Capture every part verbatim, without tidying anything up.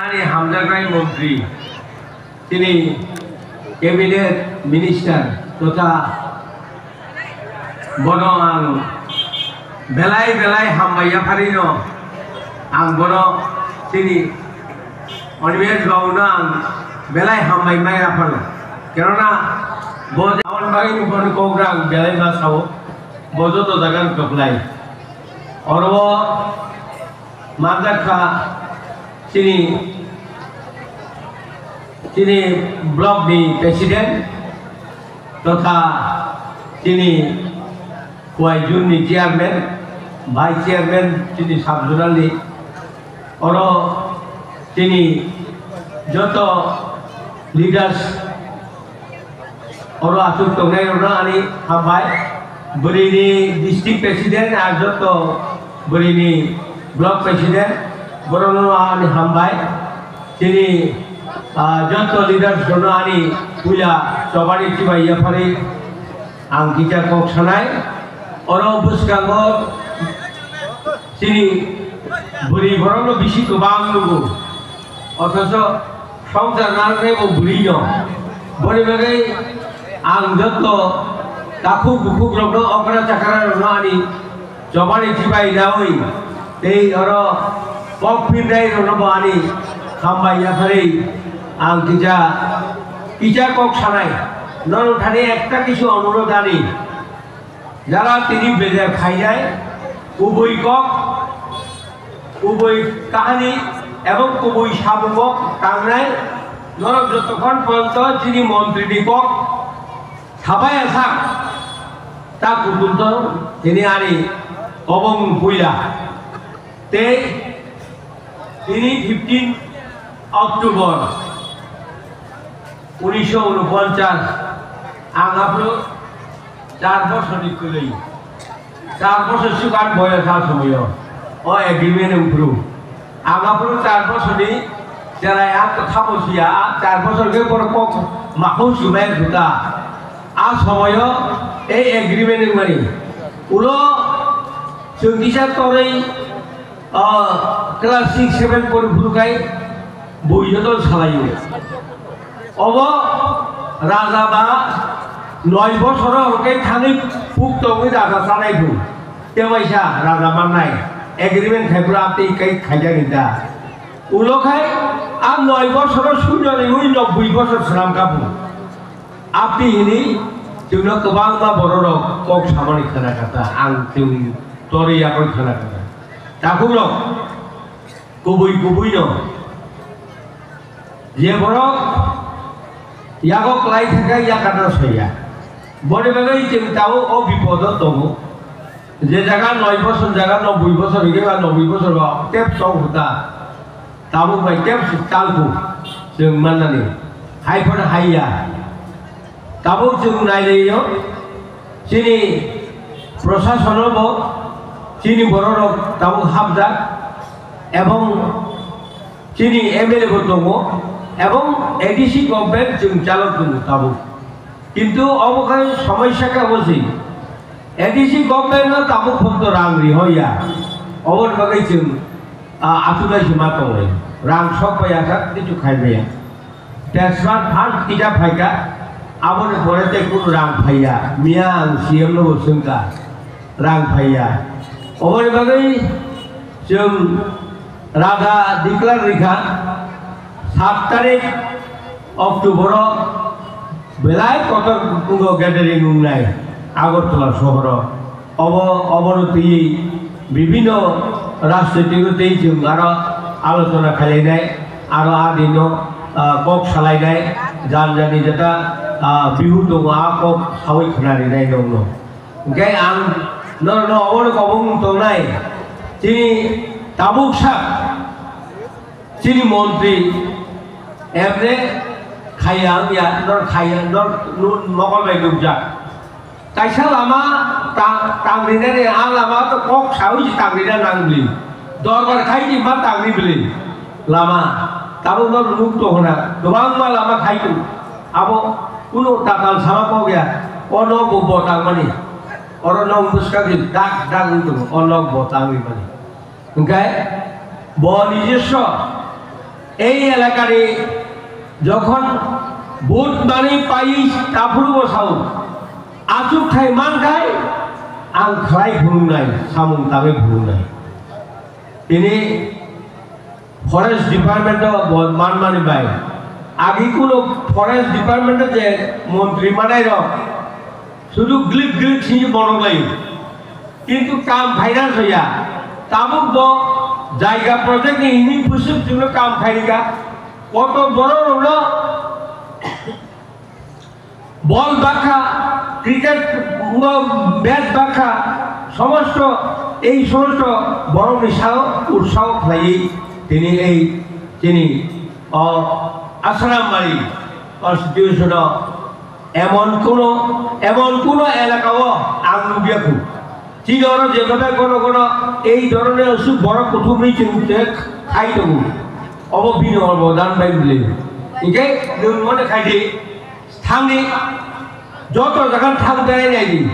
Ani hamjaknai montri, tini cabinet minister totha bono ang belai belai hambai yapharino ang bono tini Onimesh Babu no ang belai hambai mai yaphano. Kenona bo aboni bagwi ni bono kogra ang belai ma sao, bo joto jaga kwplai. Oro manjak kha chini, chini block ni president totha chini Khowai zone ni chairman, vice chairman chini sub zonal ni, oro chini joto leaders oro aswk tongnai rokno ani hambai. Bwrwini district president, ar joto bwrwini block president, borokno ani hambai. Chini, ah, joto leaders rokno ani puila chobani chibai yapharwi ang kisa kok sanai. Oro bwskango chini bwrwi borokno bisi kwbang nugo, othocho songchar narwknai bo bwrwi no. Boni bagwi ang joto takhuk bukhuk rokno, okra chakra rokno ani chobani chibai nawi tei oro kok pirnai rokno bo ani hambai yapharwi ang kisa, kisa kok sanai. Norok thani ekta kisu onurodh ani. Jara tini bejer khainai, kubui kok, kubui kahani ebong kubui samung kok tangnai, norok jotokhon porjonto chini montri ni kok sabai asak ta kutunto tini ani kobong puila. Tei tini fifteen October unisho unoponchas, ang aphuru char bosorni kwrwi, char bosor swkang boyos a somoyo o agreement wngphuru. Ang aphuru char bosorni cherai ang kwthabo siya, a char bosor khe borok kok makhuk swmai khuta. A somoyo ei agreement wngmani ulo chwng kisa torwi, o, class six seven pori phuru khai bui joto salaio. Obo raja ba noi bosoro hwnkhe thangwi puk tongwi raja chanai phu. Tebaisa raja mannai agreement khai phuru amtwi kai khaijak hinda. Ulo khai a noi bosoro suino ringwi nobui bosor swnam kha phu. Amtwi hini chwngno kwbangma bororok kok samani khna kha ta, ang chwng torwi yakoi khna kha ta. Takhukrok, kubui kubui no je borok yago klai thangkha yakano soya. Boni bagwi chwng tabuk o bipodo tongo. Je jaga noi bosor, jaga nobui bosor hwnkhe ba nobui bosor ba tep chong huta. Tabuk bai tep si talku chwng mannani. Hai phano hai ya. Tabuk chwng nailaio, chini prosasono bo chini bororok tabuk hapjak, ebong chini M L A bo tongo, ebong A D C government chwng chalok tongo tabuk. Kintu obo khai somosya khe obo se, A D C government no tabuk phokto rang ri hoya, oboni bagwi chwng, ah, achuknai se ma tongo, rang sok bai ya kha, kichu khai bai ya. Transfer fund kisa phaikha, aboni pore tei kunu rang phaiya. Miya ang C M no bo swngkha, rang phaiya. Oboni bagwi chwng raja declare rikha, sat tarik October o belai kotor kutungo gathering wngnai Agartala sohoro. Obo, obono twi bibhinno rajnitiko tei chwng aro alochona khlainai, aro a dino, ah, kok salainai, jan jani jeta, ah, bihu tongo, a kok sawi khna rinai nongno. Hwnkhe ang norokno obono kobong tongnai, chini tabuk sak, chini montri, emne khaiya wngya, nor khaiya, nor nu-, mokol bai nukjak. Kaisa lama ta-, tangrinani, a lama to kok sawi se tangrina nang bwlwi. Dorbar khai di ma tangri bwlwi. Lama. Tabuk no nuk to hona. Kwbangma lama khai tu. Abo kuno tatal sama kok ya. O nok bo bo tangmani. Oro nok bwskang di dak dak wng tongo. O nok bo tangri mani. Hwnkhe bo nijoswo Ei elakani jokhon vote manwi paiwi aphuru bo sao, achuk thai mankhai ang khlai phunuknai, samung tangwi phunuknai. Tini forest department o bo manmani bai, agi kuno forest department o je montri manai rok sudu glik glik sini bono lai. Kintu kam phaina soya. Tabuk bo jaiga project ni hini pusuk chwngno kam phairika. Koto borok rokno bol bakha, cricket bo bat bakha, somosto ei somosto borokni sao utsaho khlaiwi tini ei chini o Asram Bari constitution o emon kuno, emon kuno elaka o ang nukya khu. Chini oro jekhobai kono kono ei dhoroner aswk borok kuthumwi chwng je khai tongo. Obo bini obodan bai bwlwi. Hinkhe nwng mone khai di, thangni joto jaga thang berai nai di.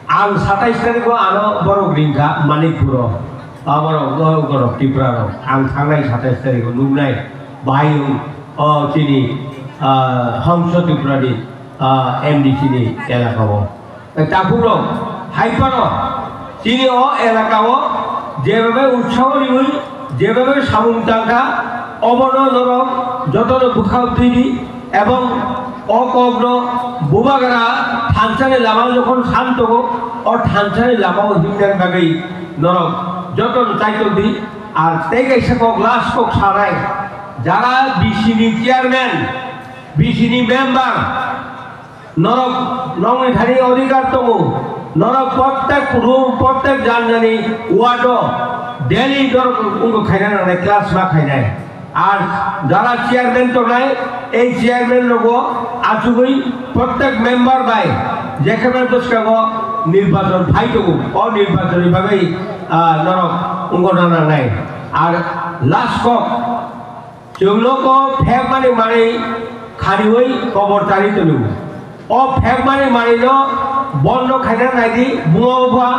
Ang satais tarikho ano borok ringkha Manikpuro. Aborok, o borok Tripura rok. Ang thangnai satais tarikho nuknai. Bahai wng, o chini, ah, Hongso Tripura ni, ah, M D C ni elaka o. Takhuk rok, hai phano chini o elaka o jebhabe utsaho riwi, jebhabe samung tangkha, obono norok jotono bwkha twi di, ebong o kokno bubagra thansani lama jokhon san tongo, o thansani lama o himnani bagwi norok jotono chaitok di. Ar tei kaisa kok, last kok sanai, jara B C ni chairman, B C ni member, norok nongni thani odhikar tongo, norok prottek room, prottek janjani ward o daily norok wngkha khaina nangnai, class ma khainai. Ar jara chairman tongnai, ei chairman rogo achugwi prottek member bai jekhe bai bwskango nirbachon phai tongo, o nirbachonni bagwi, ah, norok wngkha nangnai. Ar last kok, chwngno kok phekmani manwi khaniwi kobor tari tono. O phekmani manwino bondo khaina naidi, buma bupha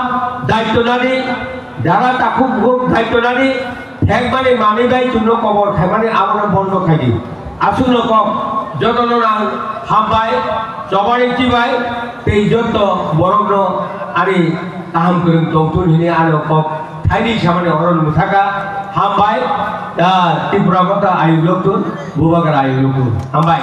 daityo nadi, jara takhuk bukhuk daityo nadi, phekmani manwi bai chwngno kobor khaimani abono bondo khaidi. Aswkno kok jotono ang hambai, chobani chibai, tei joto borokno ani kaham kwrwng tongthun hwnwi ano kok thaini samani oro mwthaka. Hambai, ah, Tripura Motha ayuk lokthun, Bubagra ayuk lokthun. Hambai.